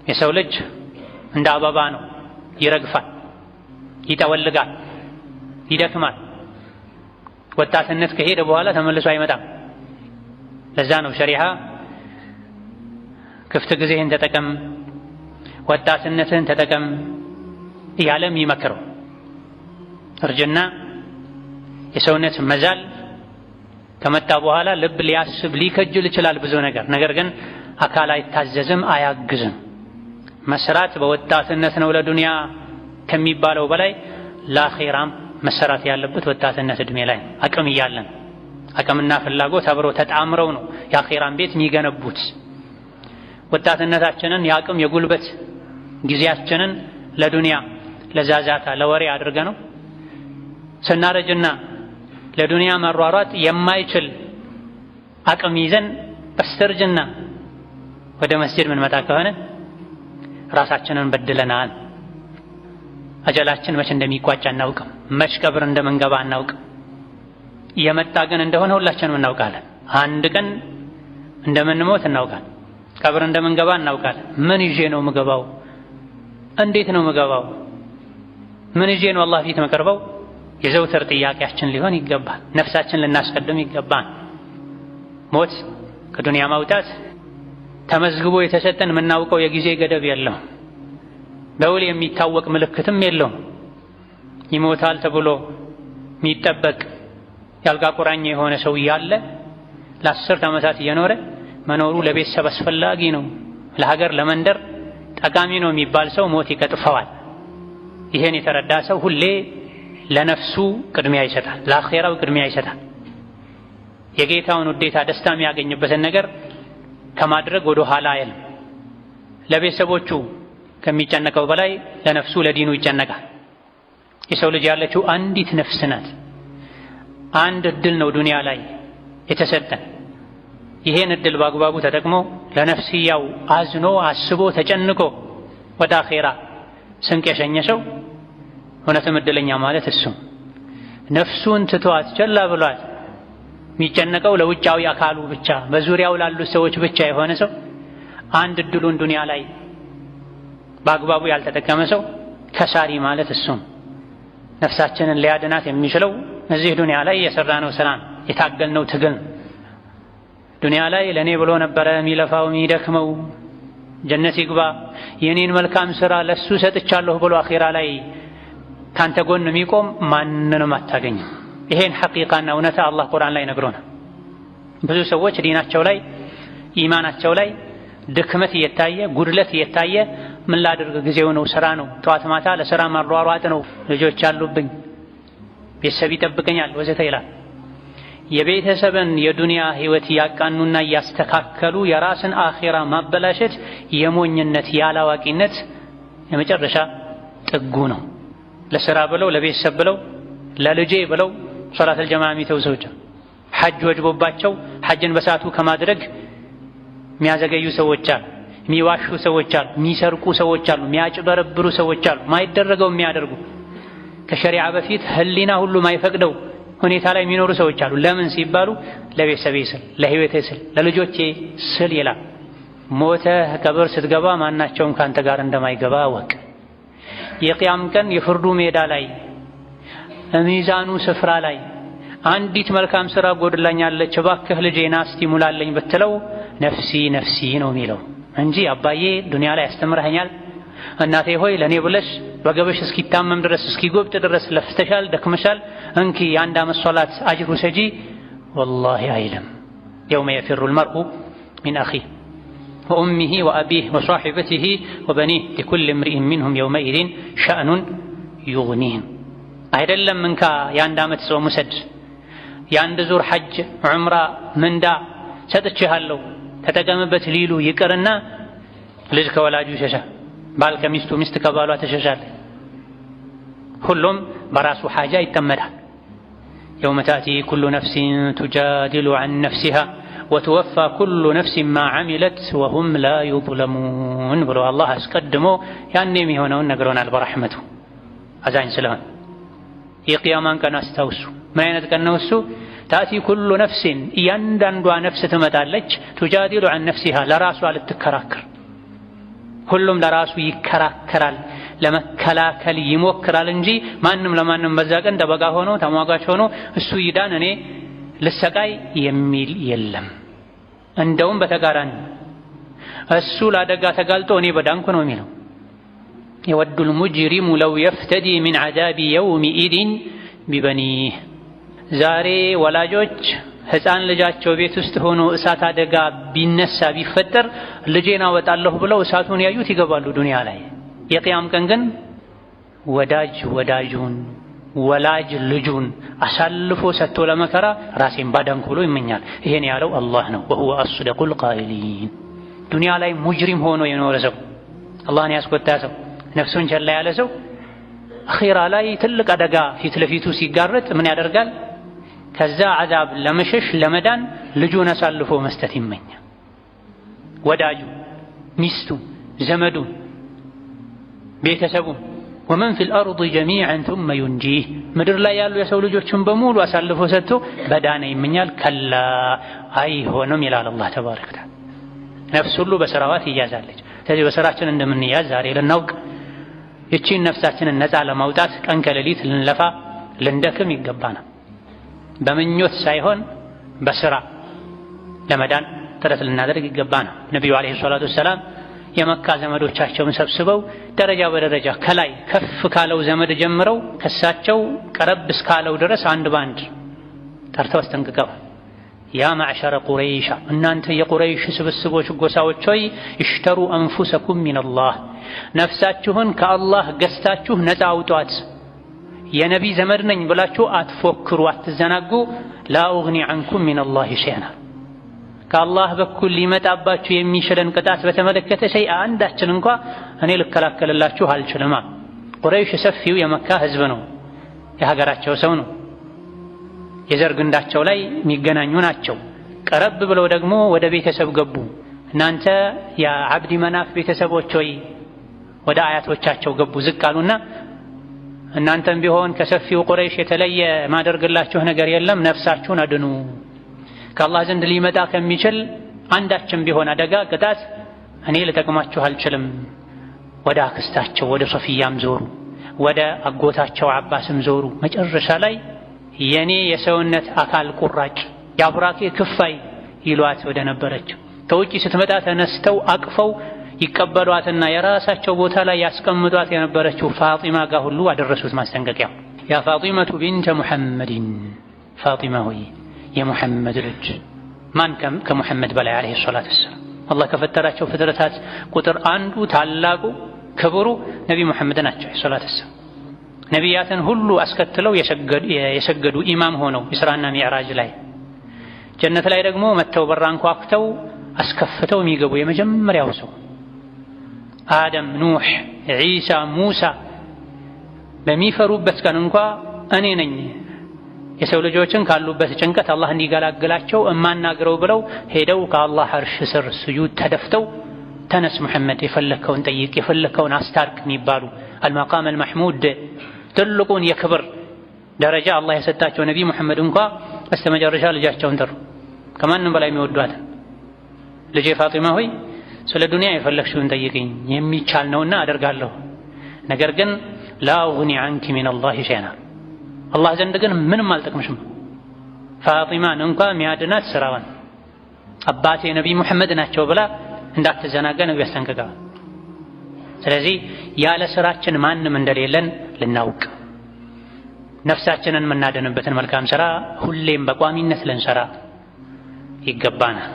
የሰው ልጅ እንደ አበባ ነው፣ ይረግፋል፣ ይጠወልጋል፣ ይደክማል። ወጣትነት ከሄደ በኋላ ተመልሶ አይመጣም። ለዛ ነው ሸሪዓ ክፍት ጊዜህን ተጠቀም፣ ወጣትነትህን ተጠቀም እያለ የሚመክረው። እርጅና የሰውነት መዛል ከመጣ በኋላ ልብ ሊያስብ ሊከጅል ይችላል ብዙ ነገር። ነገር ግን አካል አይታዘዝም፣ አያግዝም። መስራት በወጣትነት ነው ለዱንያ ከሚባለው በላይ ለአኼራም መሰራት ያለበት ወጣትነት እድሜ ላይ አቅም እያለን አቅምና ፍላጎት አብረው ተጣምረው ነው የአኼራን ቤት የሚገነቡት። ወጣትነታችንን የአቅም የጉልበት ጊዜያችንን ለዱንያ ለዛዛታ ለወሬ አድርገ ነው ስናረጅና ለዱንያ መሯሯጥ የማይችል አቅም ይዘን በስተርጅና ወደ መስጂድ ምንመጣ ከሆነ ራሳችንን በድለናል። አጀላችን መች እንደሚቋጭ አናውቅም። መች ቀብር እንደምንገባ አናውቅም። የመጣ ግን እንደሆነ ሁላችንም እናውቃለን። አንድ ቀን እንደምንሞት እናውቃለን። ቀብር እንደምንገባ እናውቃለን። ምን ይዤ ነው ምገባው? እንዴት ነው ምገባው? ምን ይዤ ነው አላህ ፊት መቀርበው? የዘውትር ጥያቄያችን ሊሆን ይገባል። ነፍሳችን ልናስቀድም ይገባል። ሞት ከዱንያ ማውጣት ተመዝግቦ የተሰጠን የምናውቀው የጊዜ ገደብ የለውም። በውል የሚታወቅ ምልክትም የለውም። ይሞታል ተብሎ የሚጠበቅ የአልጋ ቁራኛ የሆነ ሰው እያለ ለ10 ዓመታት እየኖረ መኖሩ ለቤተሰብ አስፈላጊ ነው፣ ለሀገር ለመንደር ጠቃሚ ነው የሚባል ሰው ሞት ይቀጥፈዋል። ይሄን የተረዳ ሰው ሁሌ ለነፍሱ ቅድሚያ ይሰጣል፣ ለአኼራው ቅድሚያ ይሰጣል። የጌታውን ውዴታ ደስታ የሚያገኝበትን ነገር ከማድረግ ወደ ኋላ አይልም። ለቤተሰቦቹ ከሚጨነቀው በላይ ለነፍሱ ለዲኑ ይጨነቃል። የሰው ልጅ ያለችው አንዲት ነፍስ ናት። አንድ እድል ነው ዱንያ ላይ የተሰጠን። ይሄን እድል በአግባቡ ተጠቅሞ ለነፍስያው አዝኖ አስቦ ተጨንቆ ወደ አኼራ ስንቅ የሸኘ ሰው እውነትም እድለኛ ማለት እሱ። ነፍሱን ትቷት ቸላ ብሏት የሚጨነቀው ለውጫዊ አካሉ ብቻ በዙሪያው ላሉ ሰዎች ብቻ የሆነ ሰው አንድ እድሉን ዱንያ ላይ በአግባቡ ያልተጠቀመ ሰው ከሳሪ ማለት እሱ። ነፍሳችንን ሊያድናት የሚችለው እዚህ ዱንያ ላይ የሰራነው ስራ ነው፣ የታገልነው ትግል ነው። ዱንያ ላይ ለእኔ ብሎ ነበረ የሚለፋው የሚደክመው፣ ጀነት ይግባ የኔን መልካም ስራ ለሱ ሰጥቻለሁ ብሎ አኼራ ላይ ካንተ ጎን የሚቆም ማንንም አታገኝም። ይሄን ሐቂቃና እውነታ አላህ ቁርአን ላይ ነግሮናል። ብዙ ሰዎች ዲናቸው ላይ ኢማናቸው ላይ ድክመት እየታየ ጉድለት እየታየ ምን ላድርግ፣ ጊዜው ነው፣ ስራ ነው፣ ጠዋት ማታ ለስራ መሯሯጥ ነው፣ ልጆች አሉብኝ፣ ቤተሰብ ይጠብቀኛል ወዘተ ይላል። የቤተሰብን የዱንያ ህይወት እያቃኑና እያስተካከሉ የራስን አኼራ ማበላሸት የሞኝነት የአላዋቂነት የመጨረሻ ጥጉ ነው። ለስራ ብለው ለቤተሰብ ብለው ለልጄ ብለው ሶላተል ጀማዓ የሚተው ሰዎች፣ ሐጅ ወጅቦባቸው ሐጅን በሰዓቱ ከማድረግ የሚያዘገዩ ሰዎች አሉ። የሚዋሹ ሰዎች አሉ። የሚሰርቁ ሰዎች አሉ። የሚያጭበረብሩ ሰዎች አሉ። ማይደረገው የሚያደርጉ ከሸሪዓ በፊት ህሊና ሁሉ ማይፈቅደው ሁኔታ ላይ የሚኖሩ ሰዎች አሉ። ለምን ሲባሉ ለቤተሰቤ ስል፣ ለህይወቴ ስል፣ ለልጆቼ ስል ይላል። ሞተህ ቀብር ስትገባ ማናቸውም ካንተ ጋር እንደማይገባ እወቅ። የቅያም ቀን የፍርዱ ሜዳ ላይ ሚዛኑ ስፍራ ላይ አንዲት መልካም ስራ ጎድላኛለች እባክህ ልጄ ና እስቲ ሙላልኝ ብትለው ነፍሲ ነፍሲ ነው የሚለው እንጂ አባዬ ዱንያ ላይ ያስተምረኸኛል፣ እናቴ ሆይ ለእኔ ብለሽ ወገብሽ እስኪታመም ድረስ እስኪጎብጥ ድረስ ለፍተሻል፣ ደክመሻል፣ እንኪ የአንድ ዓመት ሶላት አጅር ውሰጂ ወላሂ አይልም። يوم يفر المرء من أخيه وأمه وأبيه وصاحبته وبنيه لكل امرئ منهم يومئذ شأن يغنيه። አይደለም እንካ የአንድ ዓመት ጾም ውሰድ፣ የአንድ ዙር ሐጅ ዑምራ ምንዳ ሰጥቼሃለሁ ተጠቀምበት ሊሉ ይቅርና ልጅ ከወላጁ ይሸሻል፣ ባል ከሚስቱ፣ ሚስት ከባሏ ትሸሻለች። ሁሉም በራሱ ሓጃ ይጠመዳል። يوم تأتي كل نفس تجادل عن نفسها وتوفى كل نفس ما عملت وهم لا يظلمون ብሎ አላህ አስቀድሞ ያኔ የሚሆነውን ነግሮናል። በረሕመቱ አዛኝ ስለሆነ የቅያማን ቀን አስታውሱ። ምን አይነት ቀን ነው እሱ? تأتي كل نفس እያንዳንዷ ነፍስ ትመጣለች፣ تجادل عن نفسها ለራሷ ልትከራከር። ሁሉም ለራሱ ይከራከራል፣ ለመከላከል ይሞክራል እንጂ ማንም ለማንም በዛ ቀን ጠበቃ ሆኖ ተሟጋች ሆኖ እሱ ይዳን እኔ ልሰቃይ የሚል የለም። እንደውም በተቃራኒ እሱ ለአደጋ ተጋልጦ እኔ በዳንኩ ነው የሚለው። يود المجرم لو يفتدي من عذاب يومئذ ببنيه። ዛሬ ወላጆች ሕፃን ልጃቸው ቤት ውስጥ ሆኖ እሳት አደጋ ቢነሳ ቢፈጠር ልጄን አወጣለሁ ብለው እሳቱን ያዩት ይገባሉ ዱንያ ላይ። የቅያም ቀን ግን ወዳጅ ወዳጁን ወላጅ ልጁን አሳልፎ ሰጥቶ ለመከራ ራሴን ባዳንኩ ብሎ ይመኛል። ይሄን ያለው አላህ ነው። وهو أصدق القائلين። ዱንያ ላይ ሙጅሪም ሆኖ የኖረ ሰው፣ አላህን ያስቆጣ ሰው፣ ነፍሱን ቸላ ያለ ሰው አኺራ ላይ ትልቅ አደጋ ፊት ለፊቱ ሲጋረጥ ምን ያደርጋል? ከዛ አዛብ ለመሸሽ ለመዳን ልጁን አሳልፎ መስጠት ይመኛል። ወዳጁ፣ ሚስቱ፣ ዘመዱ፣ ቤተሰቡ ومن في الأرض جميعا ثم ينجيه ምድር ላይ ያሉ የሰው ልጆችን በሙሉ አሳልፎ ሰጥቶ በዳነ ይመኛል። كلا አይሆንም ይላል አላህ تبارك وتعالى። ነፍስ ሁሉ በስራዋ ትያዛለች። ስለዚህ በስራችን እንደምንያዝ ዛሬ ልናውቅ ይቺን ነፍሳችንን ነፃ ለማውጣት ቀን ከሌሊት ልንለፋ ልንደክም ይገባናል። በምኞት ሳይሆን በስራ ለመዳን ጥረት ልናደርግ ይገባናል። ነቢዩ عليه الصلاة والسلام የመካ ዘመዶቻቸውን ሰብስበው ደረጃ በደረጃ ከላይ ከፍ ካለው ዘመድ ጀምረው ከሳቸው ቀረብ እስካለው ድረስ አንድ ባንድ ጠርተው አስጠንቅቀው يا معشر قريش እናንተ የቁረይሽ ስብስቦች ጎሳዎች ሆይ اشتروا أنفسكم من الله ነፍሳችሁን ከአላህ ገዝታችሁ ነፃ አውጧት። የነቢ ዘመድ ነኝ ብላችሁ አትፎክሩ፣ አትዘናጉ። لا أغني عنكم من الله شيئا ከአላህ በኩል ሊመጣባችሁ የሚችልን ቅጣት በተመለከተ شيئا አንዳችን እንኳ እኔ ልከላከልላችሁ አልችልማ። ቁረይሽ ሰፊው የመካ ህዝብ ነው፣ የሀገራቸው ሰው ነው። የዘር ግንዳቸው ላይ የሚገናኙ ናቸው። ቀረብ ብለው ደግሞ ወደ ቤተሰብ ገቡ። እናንተ የዓብዲ መናፍ ቤተሰቦች ሆይ ወደ አያቶቻቸው ገቡ፣ ዝቅ አሉና እናንተም ቢሆን ከሰፊው ቁረይሽ የተለየ ማደርግላችሁ ነገር የለም፣ ነፍሳችሁን አድኑ። ከአላህ ዘንድ ሊመጣ ከሚችል አንዳችም ቢሆን አደጋ ቅጣት እኔ ልጠቅማችሁ አልችልም። ወደ አክስታቸው ወደ ሶፊያም ዞሩ፣ ወደ አጎታቸው አባስም ዞሩ። መጨረሻ ላይ የኔ የሰውነት አካል ቁራጭ የአብራኬ ክፋይ ይሏት ወደ ነበረችው ከውጭ ስትመጣ ተነስተው አቅፈው ይቀበሏትና የራሳቸው ቦታ ላይ ያስቀምጧት የነበረችው ፋጢማ ጋር ሁሉ አደረሱት ማስጠንቀቂያው። يا فاطمة بنت محمد ፋጢማ ሆይ የሙሐመድ ልጅ። ማን ከሙሐመድ በላይ عليه الصلاة والسلام? አላህ ከፈጠራቸው ፍጥረታት ቁጥር አንዱ ታላቁ ክብሩ ነቢ ሙሐመድ ናቸው عليه الصلاة والسلام። ነቢያትን ሁሉ አስከትለው የሰገዱ ኢማም ሆነው ኢስራና ሚዕራጅ ላይ፣ ጀነት ላይ ደግሞ መጥተው በር አንኳኩተው አስከፍተው የሚገቡ የመጀመሪያው ሰው፣ አደም፣ ኑሕ፣ ዒሳ፣ ሙሳ በሚፈሩበት ቀን እንኳ እኔ ነኝ የሰው ልጆችን ካሉበት ጭንቀት አላህ እንዲገላግላቸው እማናግረው ብለው ሄደው ከአላህ አርሽ ስር ስጁድ ተደፍተው ተነስ ሙሐመድ የፈለግከውን ጠይቅ የፈለግከውን አስታርቅ የሚባሉ المقام المحمود ትልቁን የክብር ደረጃ አላህ የሰጣቸው ነቢ ሙሐመድ እንኳ በስተመጨረሻ ልጃቸውን ጠሩ። ከማንም በላይ የሚወዷትን ልጄ ፋጢማ ሆይ ስለ ዱንያ የፈለግሽውን ጠይቅኝ የሚቻል ነውና አደርጋለሁ። ነገር ግን لا أغني عنك من الله شيئا አላህ ዘንድ ግን ምንም አልጠቅምሽም። ፋጢማን እንኳ ሚያድናት ስራዋን አባቴ ነቢ ሙሐመድ ናቸው ብላ እንዳትዘናጋ ነቢ አስጠንቅቀዋል። ስለዚህ ያለ ስራችን ማንም እንደሌለን ልናውቅ ነፍሳችንን የምናድንበትን መልካም ስራ ሁሌም በቋሚነት ልንሰራ ይገባናል።